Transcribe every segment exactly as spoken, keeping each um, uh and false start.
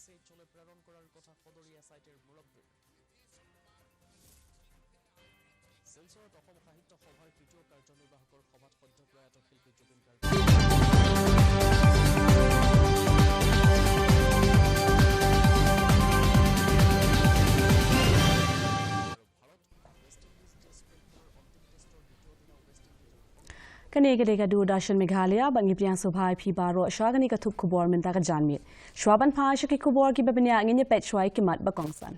প্ৰেৰণ কৰাৰ কথা সদৰী এছ আই টিৰ মুৰব্বীৰ। শিলচৰত অসম সাহিত্য সভাৰ তৃতীয় কাৰ্যনিৰ্বাহকৰ সভাত সদ্য প্ৰয়াত শিল্পী জুবিন গাৰ্গ। Kane ka dei ka Doordarshan Meghalaya, bad ngi pdiang sngewbha ïa phi baroh sha kane ka thup khubor mynta ka janmiet. Shuwa ban phai sha ki khubor kiba bniah, ngin ïa peit shuwa ïa ki mat ba kongsan.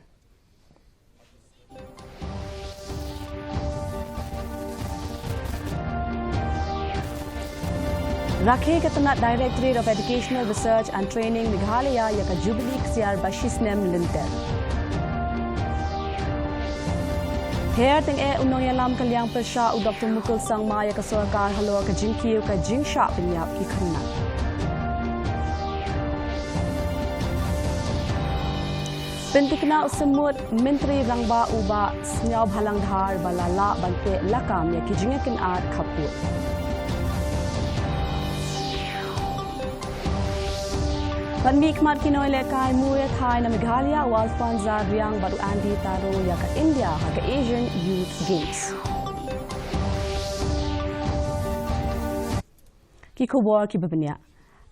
Rakhe ka tnat Directorate of Educational Research and Training Meghalaya ïa ka Jubilee ksiar ba shisnem lynter. Ther tyngeh u nongïalam ka liang pyrshah u Doktor Mukul Sangma ïa ka sorkar halor ka jingkiew ka jingshah pynïap ki khynnah. Pyntikna u Symud, Myntri Rangbah u Bah Sniawbhalang Dhar ba la lah ban teh lakam ïa ki jingïakynad khappud. Ban mihkhmat ki nonglehkai muiñthai na Meghalaya, u Alfonza Riang bad u Andy Taro ïa ka India ha ka Asian Youth Games. Ki khubor kiba bniah.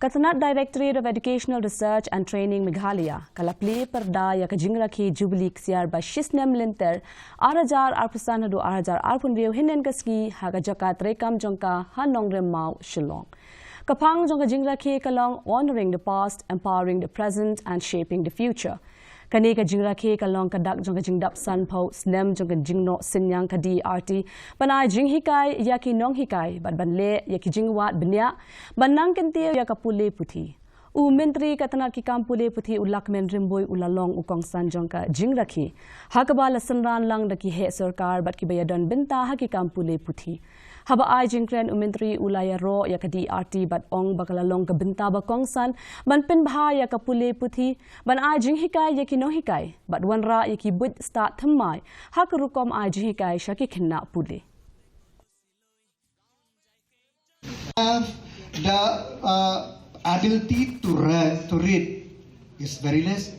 Ka tnat Directorate of Educational Research and Training Meghalaya ka la plie pyrda ïa ka jingrakhe Jubilee ksiar ba shisnem lynter, ar hajar arphew san haduh ar hajar arphew hynriew, hynnin ka sngi ha ka jaka treikam jong ka ha Nongrim Mawshillong. Ka phang jong ka jingrakhe ka long Honoring the Past, Empowering the Present and Shaping the Future. Kane ka jingrakhe ka long ka dak jong ka jingdap sanphew snem jong ka jingnoh synñiang ka D R T, ban ai jinghikai ïa ki nonghikai bad ban leh ïa ki jingwad bniah ban nang kyntiew ïa ka pule puthi. U Myntri ka tnat ki kam pule puthi u Lahkmen Rymbui u la long u kongsan jong ka jingrakhe, ha kaba la synran lang da ki heh sorkar bad kiba ïadon bynta ha ki kam pule puthi. Haba ai jingkren u Myntri u la ïaroh ïa ka D R T bad ong ba ka la long ka bynta ba kongsan ban pynbha ïa ka pule puthi, ban ai jinghikai ïa ki nonghikai bad wanrah ïa ki buit stad thymmai ha ka rukom ai jinghikai sha ki khynnah pule. Have the uh, ability to read, to read is very less,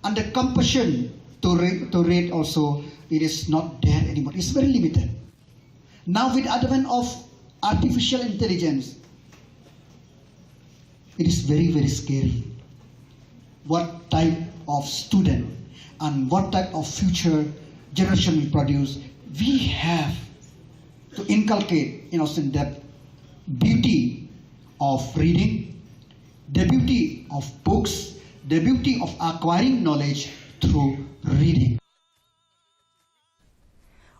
and the compassion to read, to read also, it is not there anymore. It's very limited. Now, with advent of artificial intelligence, it is very, very scary. What type of student and what type of future generation we produce, we have to inculcate in us in depth beauty of reading, the beauty of books, the beauty of acquiring knowledge through reading.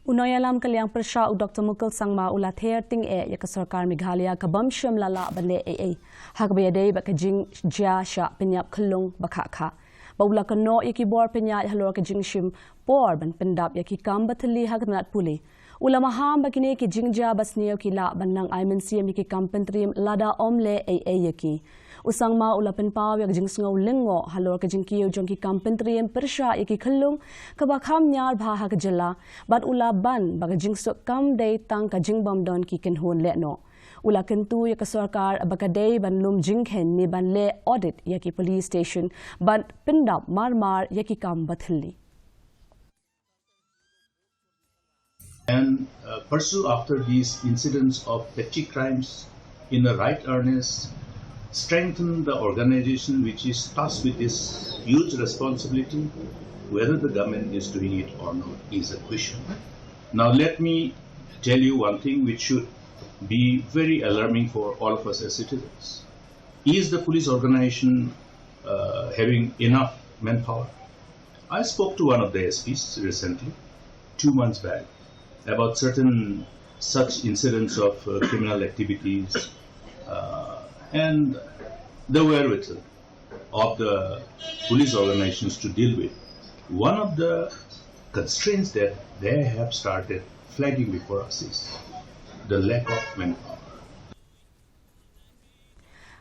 U nongïalam ka liang pyrshah u Doktor Mukul Sangma u la ther tyngeh ïa ka sorkar Meghalaya ka bym shym la lah ban leh ei ei ha kaba ïadei bad ka jingjia shah pynïap khyllung ba khah khah, ba u la kynnoh ïa ki bor pynïaid halor ka jingshim por ban pyndap ïa ki kam ba thylli ha ka tnat pule. U la maham ba kine ki jingjia ba sniew ki lah ban nang ai mynsiem ïa ki kam pyntriem lada ym leh ei ei ïa ki. U Sangma u la pynpaw ïa ka jingsngew lyngngoh halor ka jingkiew jong ki kam pyntriem pyrshah ïa ki khyllung kaba kham ñiar bha ha ka jylla, bad u la ban ba ka jingsuk kam dei tang ka jingbym don ki kynhun lehnoh. U la kyntu ïa ka sorkar ba ka dei ban lum jingkheiñ ne ban leh audit ïa ki police station bad pyndap mar mar ïa ki kam ba thylli. And uh, pursue after these incidents of petty crimes in the right earnest, strengthen the organization which is tasked with this huge responsibility. Whether the government is doing it or not is a question. Now, let me tell you one thing which should be very alarming for all of us as citizens. Is the police organization uh, having enough manpower? I spoke to one of the S Ps recently, two months back, about certain such incidents of uh, criminal activities uh, and the wherewithal of the police organizations to deal with. One of the constraints that they have started flagging before us is the lack of manpower.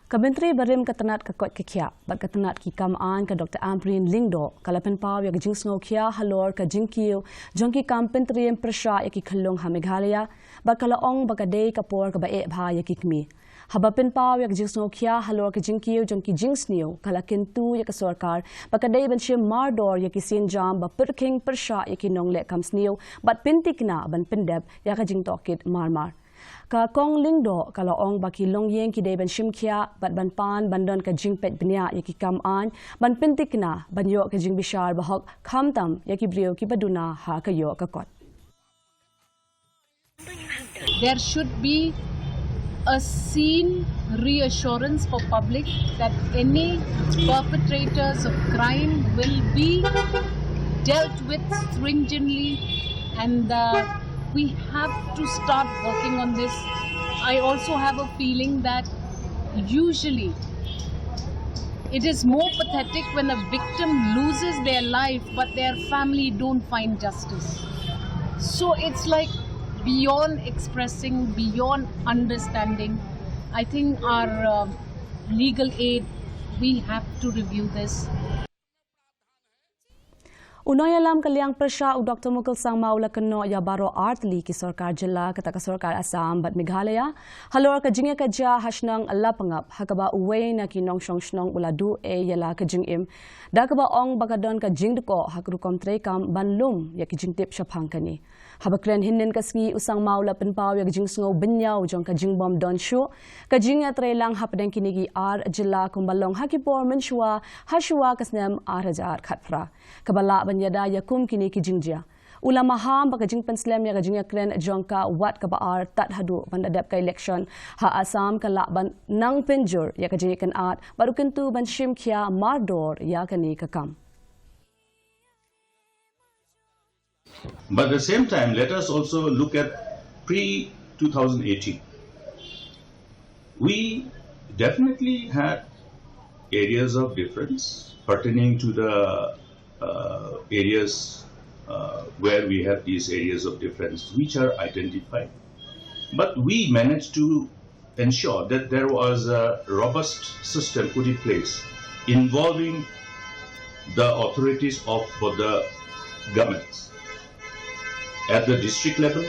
Ka Myntri barim ka tnat ka koit ka khiah bad ka tnat ki kam aiñ ka Doktor Ampareen Lyngdoh ka la pynpaw ïa ka jingsngewkhia halor ka jingkiew jong ki kam pyntriem pyrshah ïa ki khyllung ha Meghalaya, bad ka la ong ba ka dei ka por kaba eh bha ïa ki kmie. Haba pynpaw ïa ka jingsngewkhia halor ka jingkiew jong ki jingsniew, ka la kyntu ïa ka sorkar ba ka dei ban shim mardor ïa ki sienjam ba pyrkhing pyrshah ïa ki nongleh kam sniew bad pyntikna ban pyndep ïa ka jingtohkit marmar. Ka Kong Lyngdoh ka la ong ba ki longïing ki dei ban shim khia bad ban pan ban don ka jingpeit bniah ïa ki kam aiñ ban pyntikna ban ïoh ka jingbishar bahok khamtam ïa ki briew kiba duna ha ka ïoh ka kot. There should be a seen reassurance for public that any perpetrators of crime will be dealt with stringently, and uh, we have to start working on this. I also have a feeling that usually it is more pathetic when a victim loses their life but their family don't find justice. So it's like beyond expressing, beyond understanding. I think our uh, legal aid, we have to review this. U nongïalam ka liang pyrshah u Doktor Mukul Sangma u la kynnoh ïa baroh artylli ki sorkar jylla, kata ka sorkar Assam bad Meghalaya, halor ka jingïakajia ha shnong Lapangap, ha kaba uwei na ki nongshong shnong u la duh ei ïa la ka jingim da kaba ong ba ka don ka jingdkoh ha ka rukom treikam ban lum ïa ki jingtip shaphang kane. Haba kren hynnin ka sngi, u Sangma u la pynpaw ïa ka jingsngew bynñiaw jong ka jingbym don shuh ka jingïatreilang hapdeng kine ki ar jylla kumba long ha ki por mynshuwa, ha shuwa ka snem ar hajar khatphra, kaba lah ban ïada ïa kum kine ki jingjia. U la maham ba ka jingpynslem ïa ka jingïakren jong ka wat kaba ar tad haduh ban da dep ka election ha Assam ka lah ban nang pynjur ïa ka jingïakynad bad u kyntu ban shim khia mardor ïa kane ka kam. But at the same time, let us also look at pre two thousand eighteen. We definitely had areas of difference pertaining to the uh, areas uh, where we have these areas of difference which are identified. But we managed to ensure that there was a robust system put in place involving the authorities of both the governments at the district level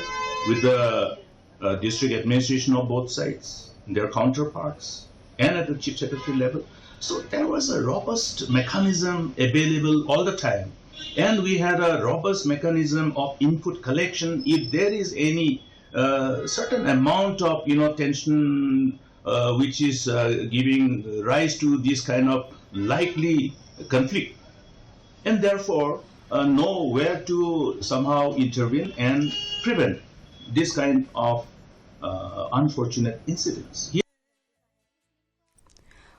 with the uh, district administration of both sides, their counterparts, and at the chief secretary level. So there was a robust mechanism available all the time. And we had a robust mechanism of input collection if there is any uh, certain amount of you know tension uh, which is uh, giving rise to this kind of likely conflict, and therefore uh, know where to somehow intervene and prevent this kind of uh, unfortunate incidents.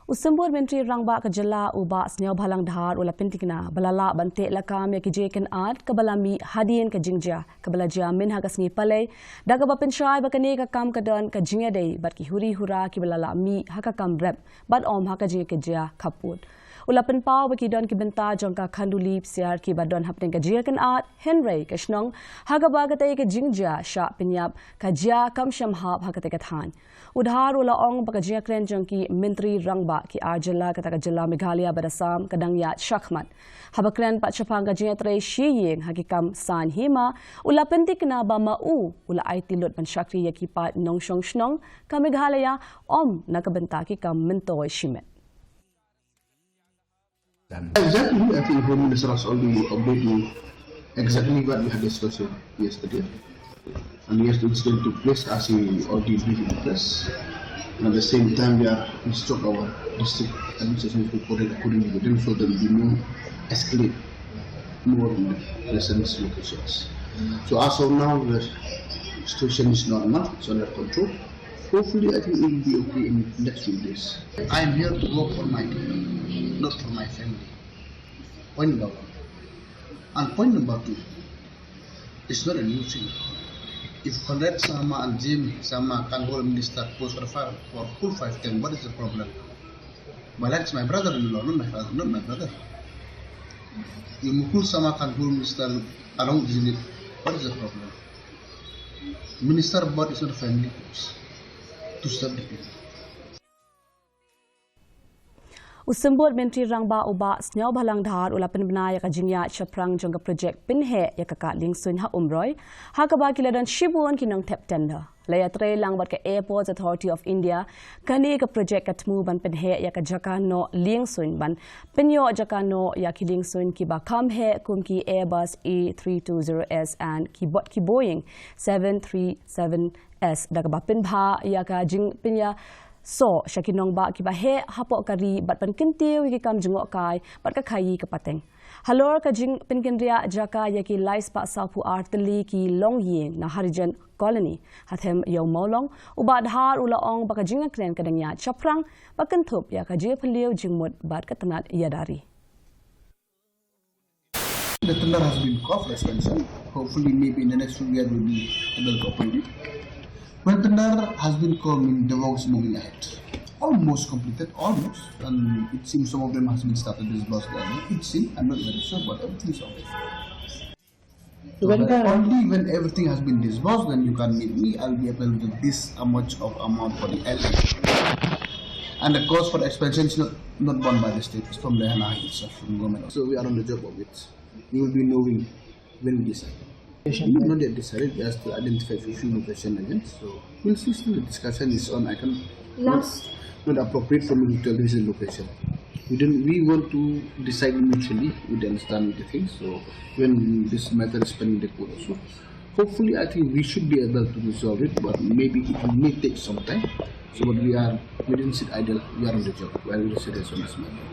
U Symbud Myntri Rangbah ka Jylla u Bah Sniawbhalang Dhar u la pyntikna ba la lah ban teh lakam ïa ki jingïakynad kaba la mih hadien ka jingjia kaba la jia mynha ka sngi Palei, da kaba pynshai ba kane ka kam ka don ka jingïadei bad ki huri hura kiba la lah mih ha ka kam rep bad ym ha ka jingïakajia khappud. U la pynpaw ba ki don ki bynta jong ka khanduli psiar kiba don hapdeng ka jingïakynad, hynrei ka shnong ha kaba katei ka jingjia shah pynïap ka jia kam shemphang ha katei ka thaiñ. U Dhar u la ong ba ka jingïakren jong ki Myntri Rangbah ki ar jylla kata ka jylla Meghalaya bad Assam ka dang ïaid shakhmat. Haba kren pat shaphang ka jingïatrei shi ïing ha ki kam saiñ hima, u la pyntikna ba ma u u la aiti lut ban shakri ïa ki paid nongshong shnong ka Meghalaya, ym na ka bynta ki kam myntoi shimet. Exactly, I think Home Minister has already updated you exactly what we had discussed yesterday. And yes, the incident took place as he already briefed the press. And at the same time, we are instruct our district administration to protect accordingly with them so there will be no escalate more in the present locations. So as of now, the situation is normal, it's under control. Hopefully, I think it will be okay in next few days. I am here to work for my people, not for my family. Point number one. And point number two, it's not a new thing. If Conrad Sangma and Jim Sangma can hold a minister post for, for full five term, what is the problem? But that's my brother-in-law, not my father, not my brother. If Mukul Sangma can hold minister along with Dilip, what is the problem? Minister board is not a family post to serve the people. U Symbud Myntri Rangbah u Bah Sniawbhalang Dhar u la pynbna ïa ka jingïaid shaphrang jong ka projek pynheh ïa ka kad liengsuiñ ha Umroi, ha kaba ki la don shibun ki nongthep tender. La ïatrei lang bad ka Airports Authority of India, kane ka projek ka thmu ban pynheh ïa ka jaka noh liengsuiñ, ban pynïoh jaka noh ïa ki liengsuiñ kiba kham heh kum ki Airbus A three two zero S and ki bot ki Boeing seven three seven S, da kaba pynbha ïa ka jingpynïasoh sha ki nongbah kiba heh hapoh ka ri bad pynkyntiew ïa ki kam jngohkai bad ka khaïi ka pateng. Halor ka jingpynkynriah jaka ïa ki lai spah sawphew ar tylli ki longïing na Harijan Colony, ha them ïa u Mawlong, u Bah Dhar u la ong ba ka jingïakren ka dang ïaid shaphrang, ba kynthup ïa ka jingïaphylliew jingmut bad ka tnat ïada ri. The tender has been called for expansion. Hopefully, maybe in the next few years, we'll be able to open it. When tender has been called, mean the work is moving ahead. Almost completed, almost. And it seems some of them has been started disbursed already. It seems, I'm not very sure, but everything is okay. So when, only when everything has been disbursed, then you can meet me. I'll be available with this much of amount for the L A. And the cost for the expansion is not, not borne by the state, it's from the N I itself, from government. So we are on the job of it. You will be knowing when we decide. We have not yet decided, we are still identified for few location again. So we'll see, still the discussion is on. I can, not, not appropriate for me to tell this is the location. We don't, we want to decide mutually with the understanding the thing. So when this matter is pending the court also, hopefully I think we should be able to resolve it, but maybe it may take some time. So but we are, we didn't sit idle, we are on the job. We are going to sit as soon as matter.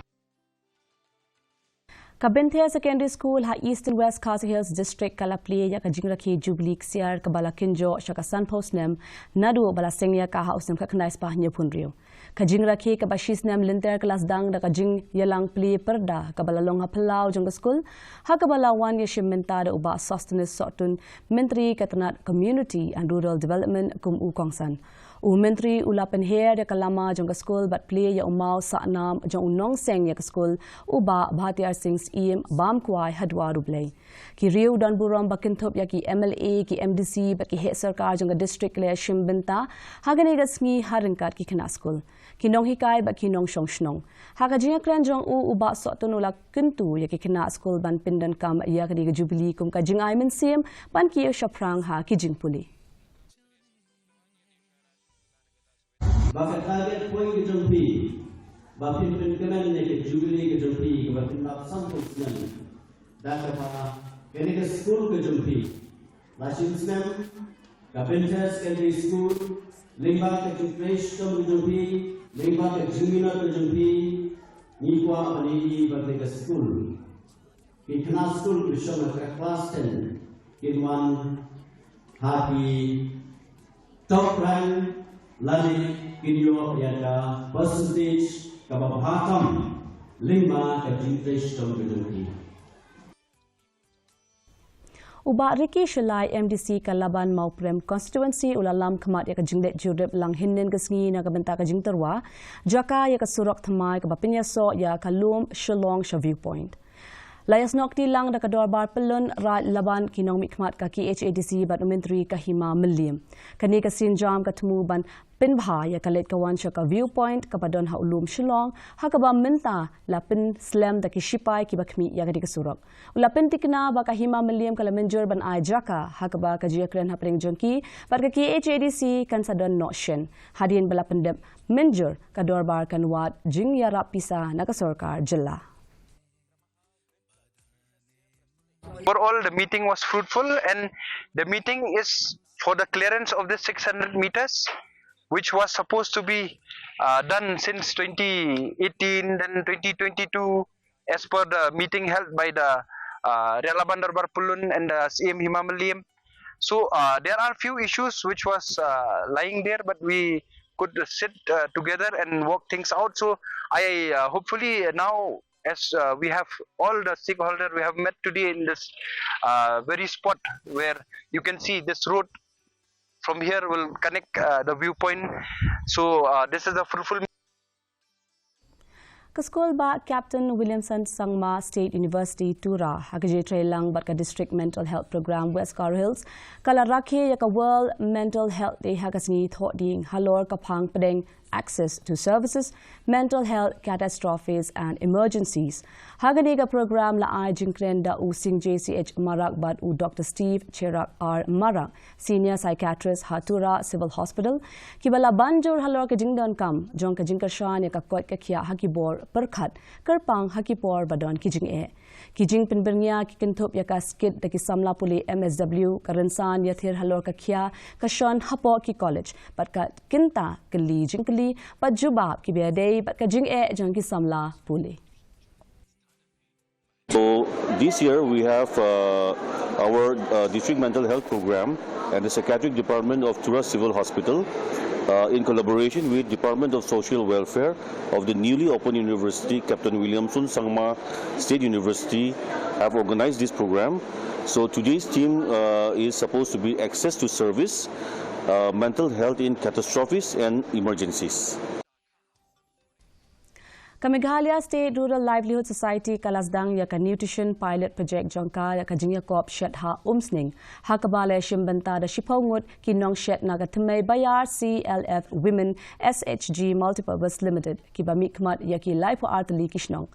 Ka Bynthei Secondary School ha Eastern West Khasi Hills District ka la plie ïa ka jingrakhe Jubilee Ksiar kaba la kynjoh sha ka sanphew snem naduh ba la seng ïa ka ha u snem khatkhyndai spah hynñiewphew hynriew. Ka jingrakhe kaba shi snem lynter ka la sdang da ka jingïalang plie pyrda kaba la long ha phyllaw jong ka skul, ha kaba la wan ïashim bynta da u Bah Sosthenes Sohtun, Myntri ka tnat Community and Rural Development kum u kongsan. U Myntri u la pynher ïa ka lama jong ka skul bad plie ïa u maw sahnam jong u nongseng ïa ka skul, u Bah Bhatiar Singh Syiem, bam kwai ha dwar U Blei. Ki riew don burom ba kynthup ïa ki M L A, ki M D C bad ki heh sorkar jong ka district ki la ïashim bynta ha kane ka sngi ha ryngkat ki khynnah skul, ki nonghikai bad ki nongshong shnong. Ha ka jingïakren jong u, u Bah Sohtun u la kyntu ïa ki khynnah skul ban pyndonkam ïa kane ka Jubilee kum ka jingai mynsiem ban kiew shaphrang ha ki jingpule. Ba ka target point ka jong phi ba phin pynkmen ïa ka Jubilee ka jong phi kaba phin lap sanphew snem. Da kaba kane ka skul ka jong phi la shim snem, ka Bynthei Secondary School, lyngba ka jingtrei shitom ka jong phi, lyngba ka jingminot ka jong phi, ngi kwah ban ïohi ba kane ka skul, ki khynnah skul kiba shong ha ka class ten kin wan ha ki top rank lane kin ïoh ïa ka percentage kaba bha tam lyngba ka jingtrei shitom ka jong ki. U Bah Ricky Shylla, M D C ka Laban Mawprem Constituency, u la lam khmat ïa ka jingleit jurip lang hynnin ka sngi na ka bynta ka jingtyrwa jaka ïa ka surok thymmai kaba pynïasoh ïa ka lum Shillong sha View Point. La ïasnoh kti lang da ka Dorbar Pyllun Raid Laban, ki nongmihkhmat ka K H A D C bad u Myntri ka Hima Mylliem. Kane ka sienjam ka thmu ban pynbha ïa ka leit ka wan sha ka View Point kaba don ha u lum Shillong, ha kaba mynta la pynslem da ki shipai kiba khmih ïa kane ka surok. U la pynthikna ba ka Hima Mylliem ka la mynjur ban ai jaka, ha kaba ka jingïakren hapdeng jong ki bad ka K H A D C kan sa don noh shen. Hadien ba la pyndep mynjur, ka Dorbar kan wad jingïarap pisa na ka sorkar jylla. Overall, the meeting was fruitful, and the meeting is for the clearance of the six hundred meters, which was supposed to be uh, done since twenty eighteen, then twenty twenty-two, as per the meeting held by the uh, Raid Laban Dorbar Pyllun and the C M Hima Mylliem. So uh, there are few issues which was uh, lying there, but we could sit uh, together and work things out. So I uh, hopefully now, as uh, we have all the stakeholder, we have met today in this uh, very spot where you can see this road from here will connect uh, the viewpoint. So uh, this is a fruitful. Ka skul bah Captain Williamson Sangma State University, Tura, ha ka jingïatreilang bad ka District Mental Health Program West Garo Hills, ka la rakhe ïa ka World Mental Health Day ha ka sngi Thohdieng halor ka phang pdeng access to services, mental health, catastrophes and emergencies. Ha kane ka program la ai jingkren da u Singjay C H Marak bad u Doctor Steve Cherak R Marak, Senior Psychiatrist ha Tura Civil Hospital, kiba la ban jur halor ka jingdonkam jong ka jingkyrshan ïa ka koit ka khiah ha ki bor pyrkhat kyrpang ha ki por ba don ki jingeh. Ki jingpynbyrngia ki kynthup ïa ka skit da ki samla pule M S W, ka rynsan ïathir halor ka khia, ka shon hapoh ki college, bad ka kynta kylli jingkylli bad jubab kiba ïadei bad ka jingeh jong ki samla pule. So this year we have uh, our uh, district mental health program and the psychiatric department of Tura Civil Hospital, uh, in collaboration with Department of Social Welfare of the newly opened university, Captain Williamson Sangma State University, have organized this program. So today's theme uh, is supposed to be access to service, uh, mental health in catastrophes and emergencies. Ka Meghalaya State Rural Livelihood Society ka la sdang ïa ka Nutrition Pilot Project jong ka ïa ka jingïakop shet ha Umsning, ha kaba la ïashim bynta da shiphew ngut ki nongshet na ka thymmei Bayar C L F Women S H G Multipurpose Limited, kiba mihkhmat ïa ki laiphew ar tylli ki shnong.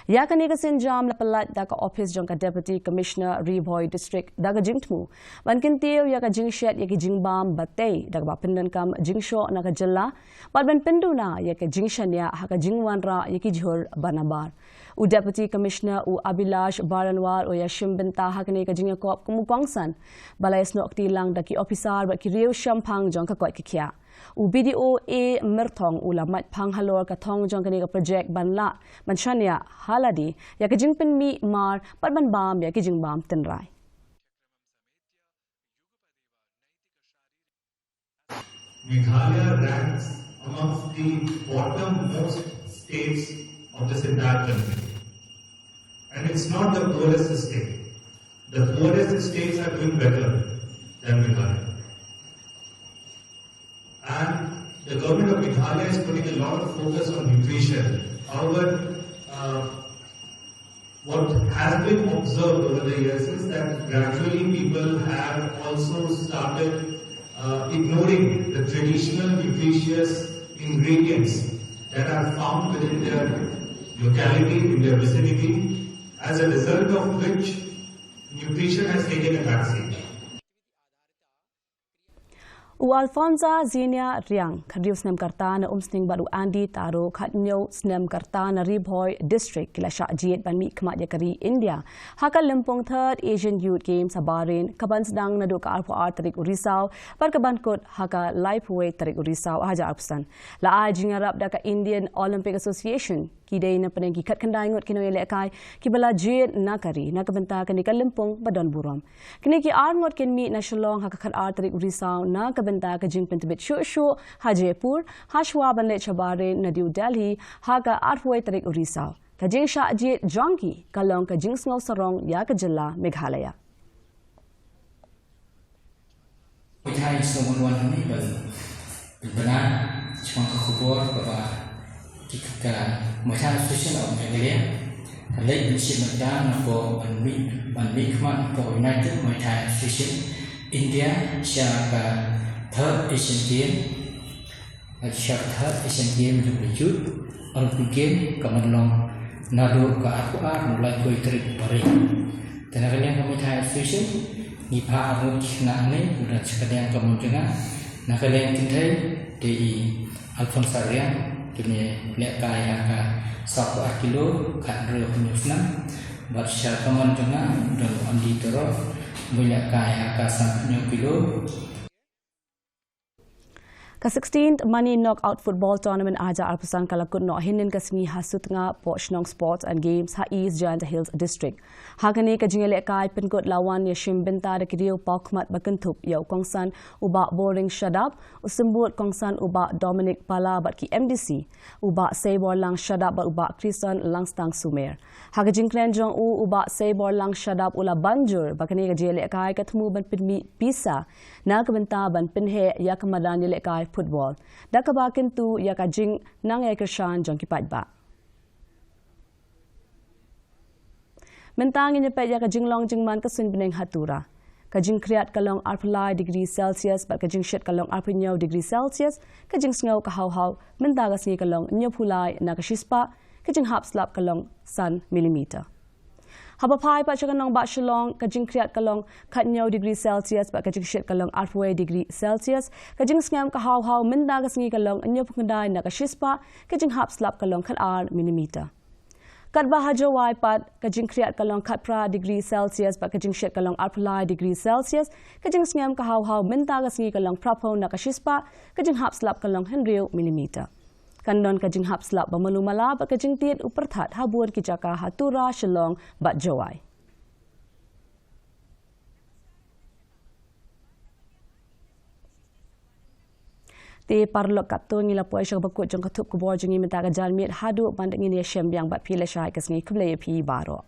Ïa kane ka sienjam la pyllait da ka ophis jong ka Deputy Commissioner Ri Bhoi District da ka jingthmu ban kyntiew ïa ka jingshet ïa ki jingbam batei da kaba pyndonkam jingshoh na ka jylla, bad ban pynduna ïa ka jingshaniah ha ka jingwanrah ïa ki jhur ba nabar. U Deputy Commissioner u Abhilash Baranwal u ïashim bynta ha kane ka jingïakop kum u kongsan ba la ïasnoh kti lang da ki ophisar bad ki riew shemphang jong ka koit ka khiah. U B D O A Myrthong u la mait phang halor ka thong jong kane ka project ban lah ban shaniah ha lade ïa ka jingpynmih mar bad ban bam ïa ki jingbam tynrai. Meghalaya ranks amongst the bottommost states of this entire country. And it's not the poorest state. The poorest states are doing better than Meghalaya. And the government of Meghalaya is putting a lot of focus on nutrition. However, uh, what has been observed over the years is that gradually people have also started uh, ignoring the traditional nutritious ingredients that are found within their locality, in their vicinity, as a result of which nutrition has taken a backseat. U Alfonza Zinia Riang, khatriew snem ka rta na Umsning bad u Andy Taro, khathynñiew snem ka rta na Ri Bhoi District, ki la shah jied ban mihkhmat ïa ka ri India ha ka lympung Third Asian Youth Games ha Bahrain, kaban sdang naduh ka arphew ar tarik u Risaw bad kaban kut ha ka laiphew wei tarik u Risaw arhajar arphew san. La ai jingïarap da ka Indian Olympic Association. Ki dei na pdeng ki khatkhyndai ngut ki nongïalehkai kiba la jied na ka ri na ka bynta kane ka lympung ba don burom. Kine ki ar ngut kin mih na Shillong ha ka khatar tarik u Risaw na ka bynta ka jingpyntbit shuh shuh ha Jaipur, ha shuwa ban leit sha Bahrain na New Delhi ha ka arphew wei tarik u Risaw. Ka jingshah jied jong ki ka long ka jingsngew sarong ïa ka jylla Meghalaya. Pyrthei sngewbha wan hangne ban pynbna shaphang ka khubor kaba ki ka Muay Thai Association of Meghalaya ka leit ban shim bynta na ka ban mih ban mih khmat na ka United Muay Thai Association India sha ka Third Asian Game. Sha ka Third Asian Game jong ka Youth Olympic Game ka ban long naduh ka arphew ar haduh laiphew tarik Barim. Te na ka liang ka Muay Thai Association ngi phah arngut ki khynnah hangne, bad na ka liang ka mon jong nga, na ka liang kynthei te i Alfonsa Riang, te ne lehkai ha ka sawphew ar kilo, khathynriew hynñiew snem, bad sha ka mon jong nga don u Andy Taro, ba lehkai ha ka sanphew hynñiew kilo. Ka sixteenth Mani Knockout Football Tournament arhajar arphew san ka la kut noh hynnin ka sngi ha Sutnga, Pohshnong Sports and Games ha East Jaintia Hills District. Ha kane ka jingïalehkai pynkut la wan ïashim bynta da ki riew paw khmat ba kynthup ïa u kongsan u Bah Boring Shadap, u symbud kongsan u Bah Dominic Pala bad ki M D C, u Bah Seiborlang Shadap bad u Bah Krison Langstang Sumer. Ha ka jingkren jong u, u Bah Seiborlang Shadap u la ban jur ba kane ka jingïalehkai ka thmu ban pynmih pisa na ka bynta ban pynheh ïa ka madan ïalehkai football, da kaba kyntu ïa ka jingnang ïakyrshan jong ki paidbah. Mynta ngin ïa peit ïa ka jinglong jingman ka suiñ bneng ha Tura. Ka jingkhriat ka long arphew lai degree Celsius bad ka jingshit ka long arphew hynñiew degree Celsius. Ka jingsngew ka haw haw mynta ka sngi ka long hynñiewphew lai na ka shispah. Ka jinghap slap ka long san millimeter. Haba phai pat sha ka nongbah Shillong, ka jingkhriat ka long khathynñiew degree Celsius bad ka jingshit ka long arphew wei degree Celsius. Ka jingsngem ka haw haw mynta ka sngi ka long hynñiewphew khyndai na ka shispah. Ka jinghap slap ka long khatar millimeter. Katba ha Jowai pat, ka jingkhriat ka long khatphra degree Celsius bad ka jingshit ka long arphew lai degree Celsius. Ka jingsngem ka haw haw mynta ka sngi ka long phraphew na ka shispah. Ka jinghap slap ka long hynriew millimeter. Kan don ka jinghap slap ba malu mala bad ka jingtied u pyrthat ha bun ki jaka ha Tura, Shillong bad Jowai. Te paralok, katto ngi la poi sha kaba kut jong ka thup khubor jong ngi mynta ka janmiet. Haduh ban da ngin ïashem biang bad phi lashai ka sngi, khublei ïa phi baroh.